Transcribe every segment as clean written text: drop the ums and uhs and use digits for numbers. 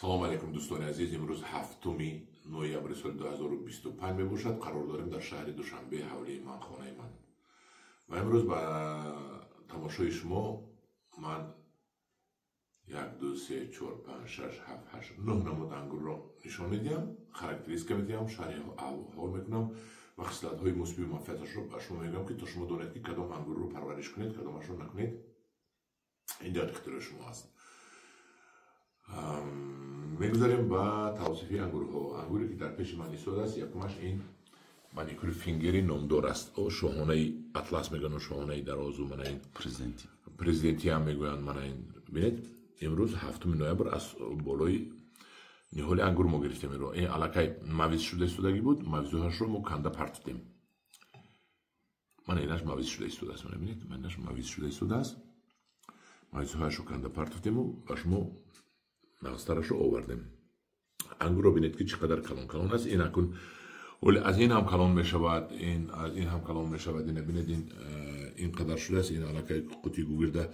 Салом алейкум, дӯстони азиз. Имрӯз 7 ноябри соли 2025 мебошад. Қарор дорем дар шаҳри Душанбе, ҳавлии ман, хонаи ман. Ва имрӯз ба тамошои шумо ман 1, 2, 3, 4, 5, 6, 7, 8, 9 намуд ангурро нишон медиҳам, характеристика медиҳам, шарҳи ҳол мекунам ва хислатҳои мусбию манфиаташро ба шумо мегӯям, ки то шумо донед, ки кадом ангурро парвариш кунед, кадомашро накунед. Ин дар ихтиёри шумо аст. Мегузарем ба тавсифи ангурҳо. Ангуре ки дар пеши ман истодааст, якумаш ин маникюр фингери номдор аст. Шоҳонаи атлас мегӯянд, шоҳонаи дарозу, мана ин президентӣ ҳам мегӯянд. Мана ин бинед, имрӯз 7 ноябр аз болои ниҳоли ангур мо гирифтем инро. Ин аллакай мавиз шуда истодагӣ буд, мавизҳояшро мо канда партидем. Мана инаш мавиз шуда истодааст. Мана бинед, манаш мавиз шуда истодааст. Мавизҳояшро канда партофтему ба шумо нағзтарашро овардем. Ангурро бинед, ки чӣ қадар калон калон аст. Ин акун вале аз ин ҳам калон мешавад, ин аз ин ҳам калон мешавад. Ина бинед, ин қадар шудааст. Ин аллакай қути гугирда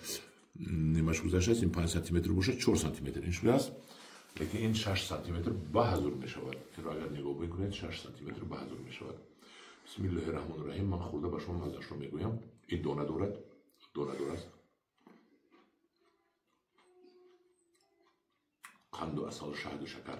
нимаш гузаштааст. Ин 5 сантиметр бошад, 4 сантиметр ин шудааст, лекин ин 6 сантиметр ба ҳазур мешавад. Инро агар нигоҳ бикунед, 6 сантиметр ба ҳазур мешавад. Бисмиллоҳи раҳмони раҳим. Ман хӯрда ба шумо маззашро мегӯям. Ин дона дорад, дона дорад, қанду асалу шаҳду шакар.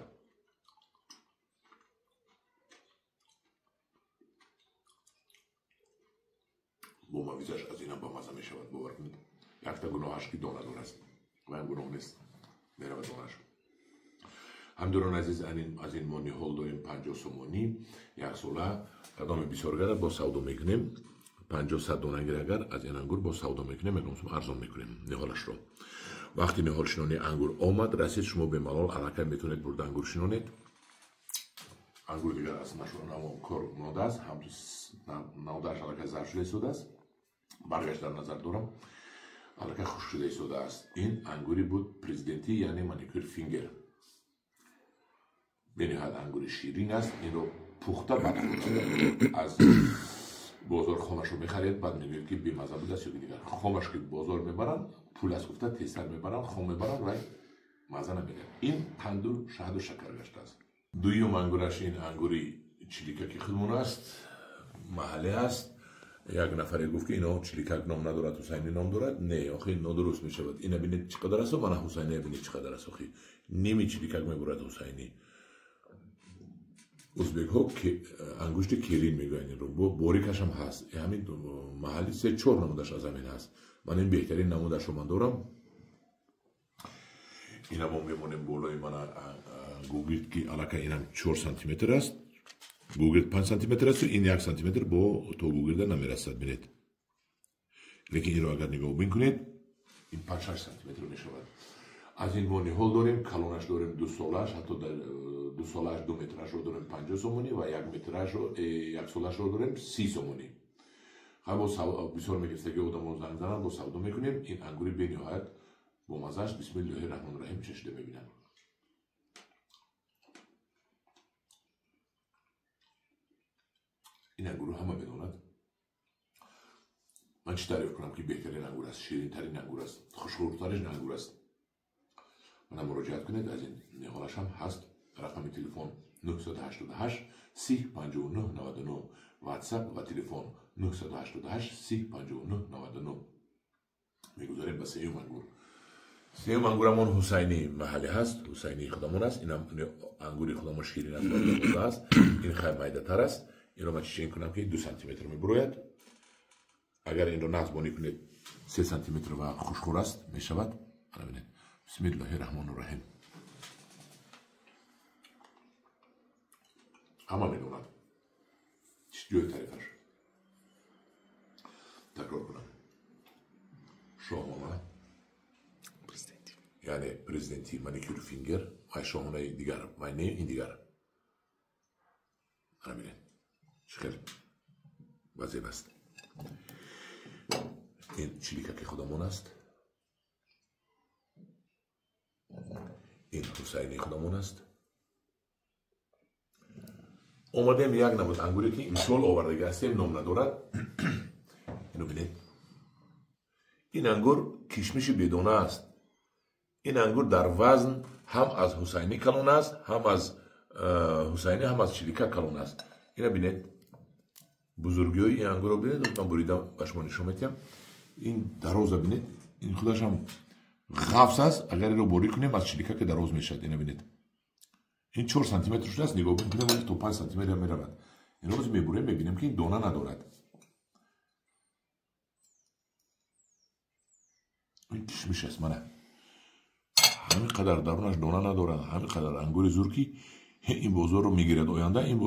Бо мавизаш аз инам бамаза мешавад, бовар кунед. Якта гуноҳаш ки дона дораст, ва ин гуноҳ нест, меравад донаш. Ҳамдурон азиз, аз ин мо ниҳол дорем 50 сомонӣ яксола. Кадоме бисёр гардад, бо савдо мекунем. 50-100 дона гир агар аз ин ангур бо савдо мекунем, ягон сум арзон мекунем ниҳолашро. Вақти ниҳолшинонии ангур омад, расид, шумо бемалол аллакай метавонед бурда ангур шинонед. Ангур дигар аз намо кор мондааст, ҳамту навдааш аллакай зар шуда истодааст. Баргаш дар назар дорам, аллакай хушк шуда истодааст. Ин ангури буд президентӣ, яъне маникюр фингер. Бениҳоят ангури ширин аст. Инро пухта бад аз бозор хомашро мехаред, баъд мегӯед, ки бемаза будааст ё ки дигар. Хомаш ки бозор мебаранд, пул аст гуфта тезтар мебаранд, хом мебаранд ва маза намедиҳад. Ин қанду шаҳду шакар гаштааст. Дуюм ангураш ин ангури чиликаки худмон аст, маҳаллӣ аст. Як нафаре гуфт, ки ино чиликак ном надорад, Ҳусайнӣ ном дорад. Не, охи нодуруст мешавад. Ина бинед чӣ қадар аст, мана Ҳусайния бинед чӣ қадар аст. Охи ними чиликак мебурад Ҳусайнӣ. Узбекҳо ангушти келин мегӯянд инро, борикашам ҳаст. Ҳамин маҳалли 3-4 намудаш аз ҳамин ҳаст. Ман ин беҳтарин намудашро ман дорам. Ина мо мемонем болои мана гугирд, ки аллакай инам 4 сантиметр аст. Гугирд 5 сантиметр аст, ин 1 сантиметр бо то гугирда намерасад, бинед. Лекин инро агар нигоҳ бикунед, ин 5-6 сантиметр мешавад. Аз ин мо ниҳол дорем, калонаш дорем 2 солаш, ҳатто 2 солаш 2 метрашро дорем 50 сомонӣ ва 1 метрашро, 1 солашро дорем 30 сомонӣ. Ха бо бисёр мегирифтаги одамо занг зананд, бо савдо мекунем. Ин ангури бениҳоят бомазааш. Бисмиллоҳи раҳмони раҳим, чашида мебинам. Ин ангурро ҳама медонад. Ман чӣ таъриф кунам, ки беҳтарин ангур аст, ширинтарин ангур аст, хушхӯртарин ангур аст. Мана муроҷиат кунед, аз ин ниҳолаш ҳам ҳаст. Рақами телефон 988 30 59 99, WhatsApp ва телефон 988 30 59 99. Мегузарем ба сеюм ангур. Сеюм ангурамон Ҳусайнӣ маҳаллӣ ҳаст, Ҳусайнии худамон аст. Инам ангури худамон ширин аст ва аст. Ин хай майдатар аст. Инро ман чӣ кунам, ки 2 сантиметр мебурояд. Агар инро нағзбонӣ кунед, 3 сантиметр ва хушхӯр аст мешавад. Ана бинед. Бисмиллоҳи раҳмони раҳим. Ҳама медонад чӣ ҷои таърифаш. Такрор кунам, шоҳона, яъне президенти маникюр фингер ва шоҳонаи дигар, ва не ин дигар. Ана бинед, чӣ хел вазеб аст. Ин чиликаки худамон аст, ин Ҳусайни худамон аст. Омадем як намуд ангуре, ки имсол овардаги ҳастем, ном надорад. Ино бинед, ин ангур кишмиши бедона аст. Ин ангур дар вазн Ҳам аз Ҳусайнӣ калон аст, ҳам аз Ҳусайнӣ, ҳам аз чилика калон аст. Ина бинед, бузургиҳои ин ангурро бинед, ман бурида ба шумо нишон медиҳам. Ин дароза бинед, ин худаш ҳам ғафс аст. Агар инро борӣ кунем, аз чилика ки дароз мешавад. Ина бинед, ин 4 сантиметр шудааст. Нигоҳ кунем, вале то 5 сантиметр меравад. Инро боз мебурем, мебинем ки ин дона надорад. Ин кишмиш аст, мана ҳамин қадар дарунаш дона надорад, ҳамин қадар ангури зур ки ин бозорро мегирад. Оянда ин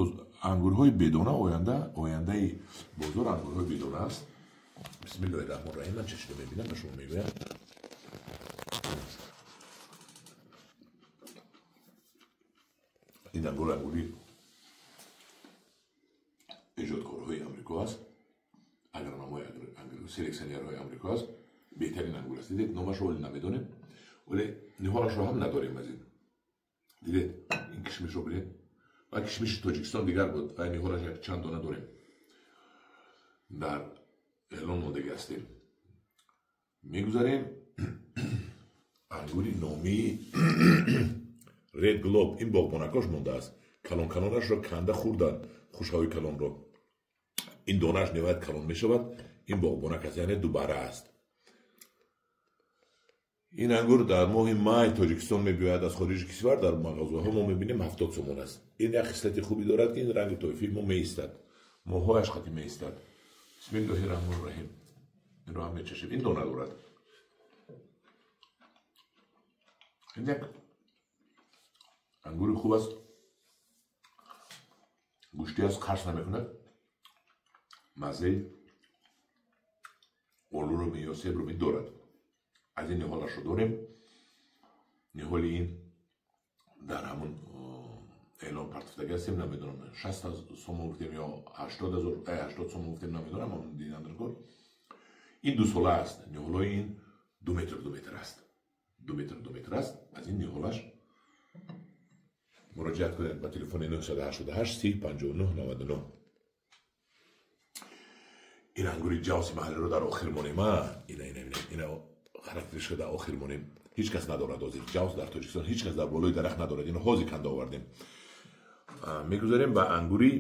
ангурҳои бедона, ояндаи бозор ангурҳои бедона аст. Бисмиллоҳи раҳмони раҳим. Ман чашида мебинам, ба шумо мегӯям. Ин ангур ангури эҷодкорҳои Амрико аст, агрономҳои селексионерҳои Амрико аст. Беҳтарин ангур аст. Дидед, номашро вале намедонем, вале ниҳолашро ҳам надорем аз ин. Дидед, ин кишмишро бинед. Ва кишмиши Тоҷикистон дигар буд ва ниҳолаш як чанд дона дорем, дар эълон мондагӣ ҳастем. Мегузарем ангури номии Ред Глоб. Ин боғбонакош мондааст. Калон калонашро канда хӯрданд, хушҳои калонро. Ин донааш ниҳоят калон мешавад. Ин боғбонак аст, яъне дубара аст. Ин ангур дар моҳи май Тоҷикистон мебиёяд аз хориҷи кишвар. Дар мағозаҳо мо мебинем 70 сомон аст. Ин як хислати хубе дорад ки ин ранги тоифии мо меистад, моҳҳояш хати меистад. Бисмиллоҳи раҳмони раҳим. Инро ҳам мечашем. Ин дона дорад. Ин як ангури хуб аст, гӯштӣ аст, қарс намекунад. Маззаи олуро ё себро дорад. Аз ин ниҳолашро дорем. Ниҳоли ин дар ҳамон эълон партофтагӣ ҳастем, намедонам 60 сомон гуфтем ё 80 сомон гуфтем, намедонам, ҳамон дидандаркор. Ин дусола аст. Ниҳолҳои ин 2 метр 2 метр аст, 2 метр 2 метр аст. Аз ин ниҳолаш муроҷиат кунед ба телефони 988 30 59 99. Ин ангури ҷавси маҳаллиро дар охир монем. Ина ина ина характеришро дар охир монем. Ҳеҷ кас надорад ҳозир ҷавс дар Тоҷикистон, ҳеҷ кас дар болои дарахт надорад. Ино ҳозир канда овардем. Мегузарем ба ангури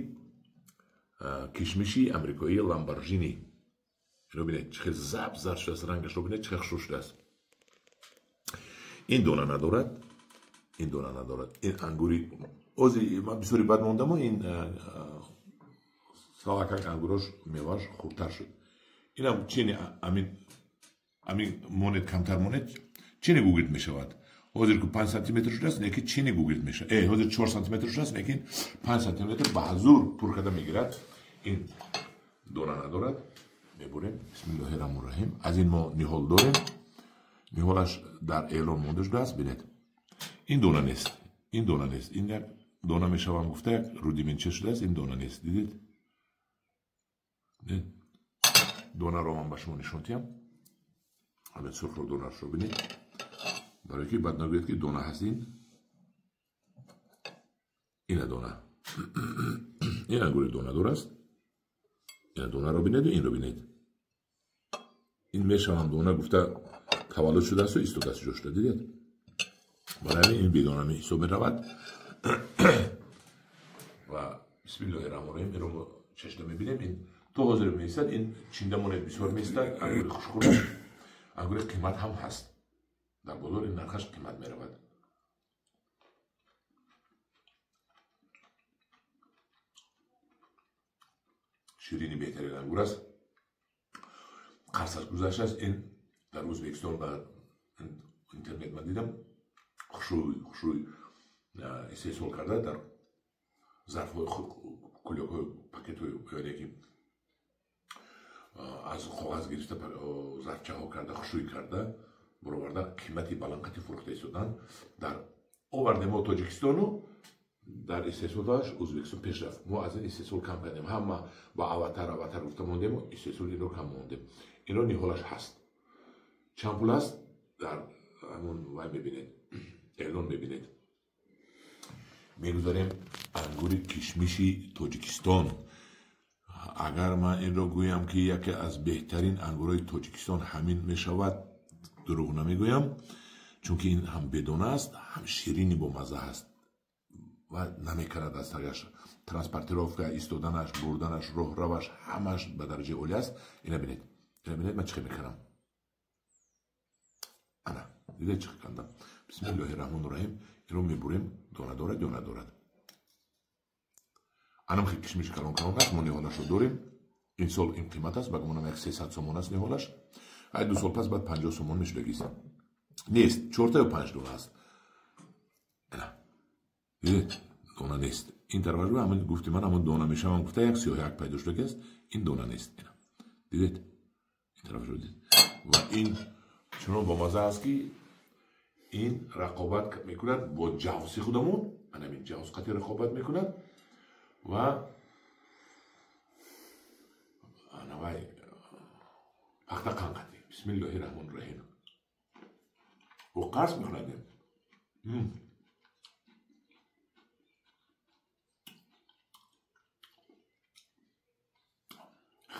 кишмиши амрикоии Ламборҷини. Ино бинед, чӣ хел заб зард шудааст, рангашро бинед, чӣ хел хушрӯ шудааст. Ин дона надорад, ин дона надорад. Ин ангури ҳозир ман бисёри бад мондаму ин салакак ангурош мевааш хурдтар шуд. Инам чини амин монед, камтар монед, чини гугирд мешавад. Ҳозир ку 5 сантиметр шудааст, лекин чини гугирд мешавад. Ҳозир 4 сантиметр шудааст, лекин 5 сантиметр ба ҳазур пур карда мегирад. Ин дона надорад. Мебурем. Бисмиллоҳи раҳмони раҳим. Аз ин мо ниҳол дорем. Ниҳолаш дар эълон монда шудааст. Бинед, ин дона нест, ин дона нест. Ин як дона мешавам гуфта, як рудиментча шудааст. Ин дона нест. Дидед? Донаро ман ба шумо нишон диҳам. Ҳамин сурхро донашро бинед, барои ки баъд нагӯяд ки дона ҳаст. Ин ина дона, ин ангури донадор аст. Ина донаро бинеду инро бинед. Ин мешавам дона гуфта таваллуд шудааст ва истодааст ҷо шуда. Дидед? Барои ҳамин ин бедона ҳисоб меравад. Ва бисмиллоҳи раҳмони раҳим. Инро мо чашида мебинем. Ин то ҳозир меистад. Ин чинда монед бисёр меистад. Ангури хушхӯр, ангури қимат ҳам ҳаст. Дар бозор ин нархаш қимат меравад. Ширини беҳтарин ангур аст. Қарсаш гузаштааст. Ин дар Ӯзбекистон ба интернет ман дидам, хушрӯй истеҳсол карда дар зарфҳои кулёкҳои пакетҳои яъне ки аз коғаз гирифта зарфчаҳо карда хушрӯй карда бароварда қимати баландқати фурӯхта истоданд. Дар овардем мо Тоҷикистону дар истеҳсолаш Ӯзбекистон пеш рафт. Мо аз ин истеҳсол кам кардем. Ҳама ба аватар аватар гуфта мондему истеҳсоли инро кам мондем. Инро ниҳолаш ҳаст. Чанд пул аст? Дар ҳамон вай мебинед, эълон мебинед. Мегузарем ангури кишмиши Тоҷикистон. Агар ман инро гӯям ки яке аз беҳтарин ангурҳои Тоҷикистон ҳамин мешавад, дурӯғ намегӯям, Чунки ин ҳам бедона аст, ҳам ширини бомазза аст ва намекарад аз тагаш. Транспортировка, истоданаш, бурданаш, роҳраваш ҳамаш ба дараҷаи олӣ аст. Ина бинед, ина бинед ман чӣ хел мекунам. Ана, дидед чӣ хел кардам. Бисмиллоҳи раҳмони раҳим. Инро мебурем, дона дорад ё надорад. Анам хел кишмиш калон калон аст, мо ниҳолашро дорем. Ин сол ин қимат аст, ба гумонам як 300 сомон аст ниҳолаш. Ай 2 сол пас баъд 50 сомон мешудагист. Нест, 4 ё 5 дона аст. Ана, дидед, дона нест. Ин тарафаш ҳамин гуфти ман ҳамон дона мешавам гуфта як сиёҳяк пайдо шудагист. Ин дона нест. Ина, дидед, ин тарафашро дидед. Ва ин чунон бомазза аст ки ин рақобат мекунад бо ҷавси худамон. Ана ҳамин ҷавс қати рақобат мекунад ва анавай пахта қанқати. Бисмиллоҳи раҳмони раҳим. Ӯ қарз мекунад.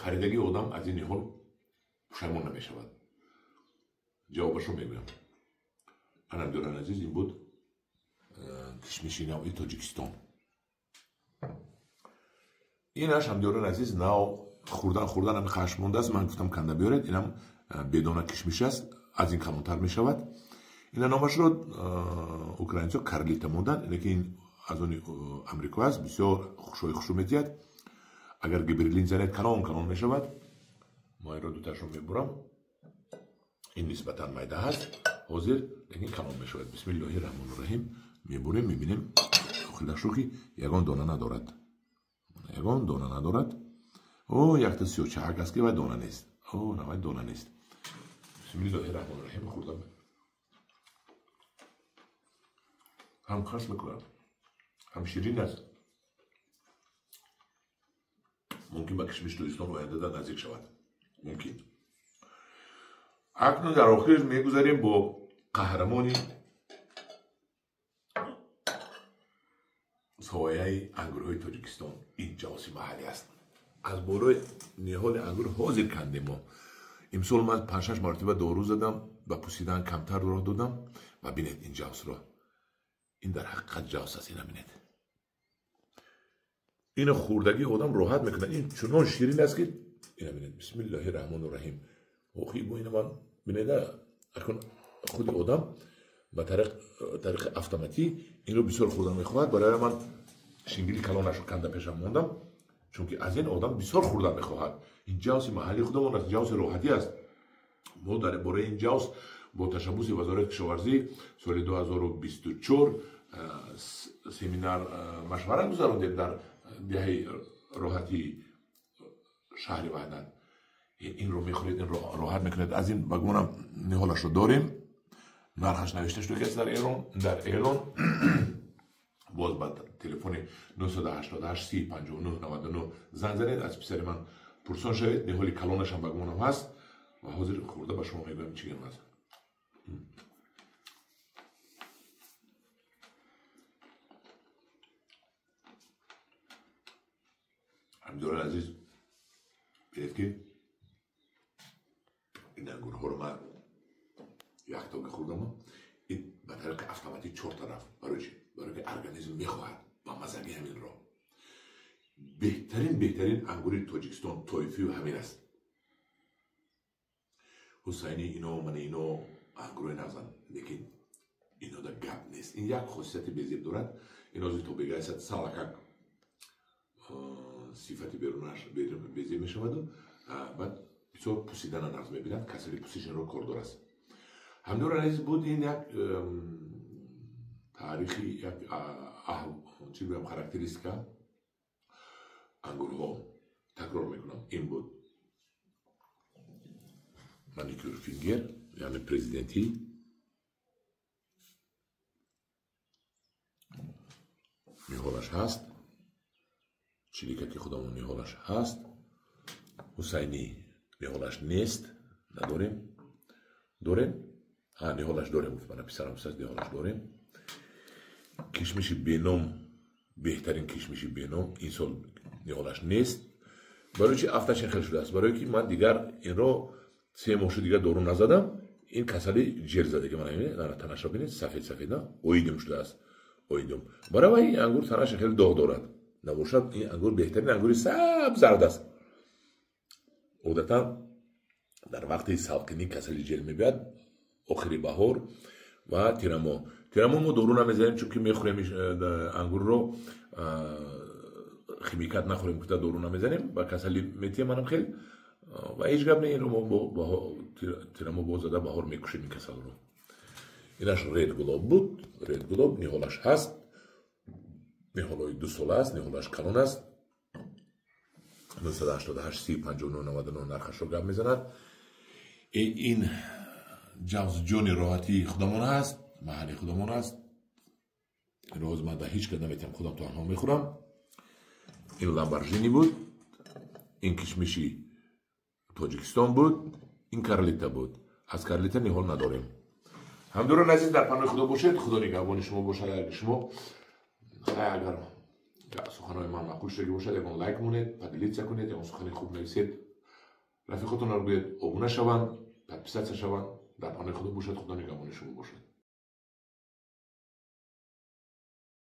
Харидагии одам аз ин ниҳол пушаймон намешавад. Ҷавобашро мегӯям. Анам дӯран азиз, ин буд кишмиши навъи Тоҷикистон. Инаш ҳамдиёрон азиз нав хурдан хурдан ҳами хашм мондааст. Ман гуфтам канда биёред. Инам бедона кишмиш аст, аз ин калонтар мешавад. Ина номашро украинсо Карлита монданд, лекин ин аз они Амрико аст, бисёр хушои хушу медиҳад. Агар гибрилин занед калон калон мешавад. Мо инро дуташро мебурам. Ин нисбатан майда ҳаст ҳозир, лекин калон мешавад. Бисмиллоҳи раҳмони раҳим. Мебурем, мебинем дохилашро ки ягон дона надорад. Ягон дона надорад. О, якта сиёчаак аст ки вай дона нест. О, на вай дона нест. Бисмиллоҳи раҳмони раҳим. Хурдам. Ҳам қарс мекунад, ҳам ширин аст. Мумкин ба кишмиш Тоҷикистон оянда наздик шавад. Мумкин. Акнун дар охир мегузарем бо қаҳрамони сояи ангурҳои Тоҷикистон. Ин ҷавси маҳаллӣ аст. Аз болои ниҳоли ангур ҳозир кандем мо. Имсол ман 5-6 маротиба дору задам, ба пусидан камтар роҳ додам ва бинед ин ҷавсро. Ин дар ҳақиқат ҷавс аст, ина бинед. Ина хӯрдагии одам роҳат мекунад. Ин чунон ширин аст ки ина бинед. Бисмиллоҳи раҳмони раҳим. Охи бо ина ман бинед, акун худи одам ба тариқи автоматӣ инро бисёр хӯрдан мехоҳад. Барои ман шингили калонашро канда пешам мондам, чунки аз ин одам бисёр хӯрдан мехоҳад. Ин ҷавси маҳалли худамон аст, ҷавси роҳатӣ аст. Мо дар бораи ин ҷавс бо ташаббуси Вазорати кишоварзӣ соли 2024 семинар машварат гузарондем дар деҳаи роҳатии шаҳри Ваҳдат. Инро мехӯред, инро роҳат мекунед. Аз ин ба гумонам ниҳолашро дорем. Нархаш навишта шудагиаст дар Эрон, дар эълон. Боз ба телефони 988 30 59 99 занг занед, аз писари ман пурсон шавед. Ниҳоли калонашам ба гумонам ҳаст ва ҳозир хӯрда ба шумо мегӯям чӣ гап аст. Ҳамдиёрон азиз, бинед ки ин ангурҳоро ман яктога хӯрдам. Ин ба тариқи автоматӣ чор тараф. Барои чӣ? Барои ки организм мехоҳад ба маззагӣ ҳаминро. Беҳтарин ангури Тоҷикистон тоифию ҳамин аст. Ҳусайни ино, мана ино ангурҳои нағзанд, лекин инода гап нест. Ин як хосияти безеб дорад. Ин ҳозир то бегаисад салакак сифати берунаш безеб мешаваду баъд бисёр пусидана нағз мебинад. Касали пусишинро кордор аст. Ҳамдиёрон азиз, буд ин як таърихи, як чӣ гӯям, характеристика ангурҳо. Такрор мекунам, ин буд маникюр фингер, яъне президентӣ. Ниҳолаш ҳаст, чиликаки худамон ниҳолаш ҳаст. Ҳусайнӣ ниҳолаш нест, надорем. Дорем? Ҳа, ниҳолаш дорем, гуфт мана писарам, гуфтааст ниҳолаш дорем. Кишмиши беном, беҳтарин кишмиши беном ин сол ниҳолаш нест. Барои чи афташ ин хел шудааст? Барои ки ман дигар инро 3 моҳ шуд дигар дору назадам. Ин касали ҷер задагӣ, мана ин танаша бинед, сафед сафед, на оидиум шудааст, оидиум. Барои ин ангур танаша хеле доғ дорад. Набошад, ин ангур беҳтарин ангури сабз зард аст. Одатан дар вақти салқинӣ касали ҷер мебиёд, охири баҳор ва тирамоҳ. Тирамоҳ мо дору намезанем, чунки мехӯрем ангурро, химикат нахӯрем, гуфта дору намезанем ва касали метиҳем манам хел. Ва ҳеҷ гап не, инро мо тирамоҳ боз зада баҳор мекушем ин касалро. Инаш Ред Глоб буд. Ред Глоб ниҳолаш ҳаст, ниҳолҳои 2 сола аст, ниҳолаш калон аст. 988 30 59 99 нархашро гап мезанад. Ин ҷавзҷони роҳатии худамон аст, маҳалли худамон аст. Инро ман дар ҳеҷ кас наметиҳам, худам танҳо мехӯрам. Ин Ламборҷини буд, ин кишмиши Тоҷикистон буд, ин Карлита буд. Аз Карлита ниҳол надорем. Ҳамдурон азиз, дар паноҳи Худо бошед, Худо нигаҳбони шумо бошад. Агар шумо агар суханҳои ман маъқул шудагӣ бошад, ягон лайк монед, поделиться кунед, ягон сухани хуб нависед, рафиқотонро гӯед обуна шаванд, подписаться шаванд. Дар паноҳи Худо бошад, Худо нигаҳбони шумо бошад.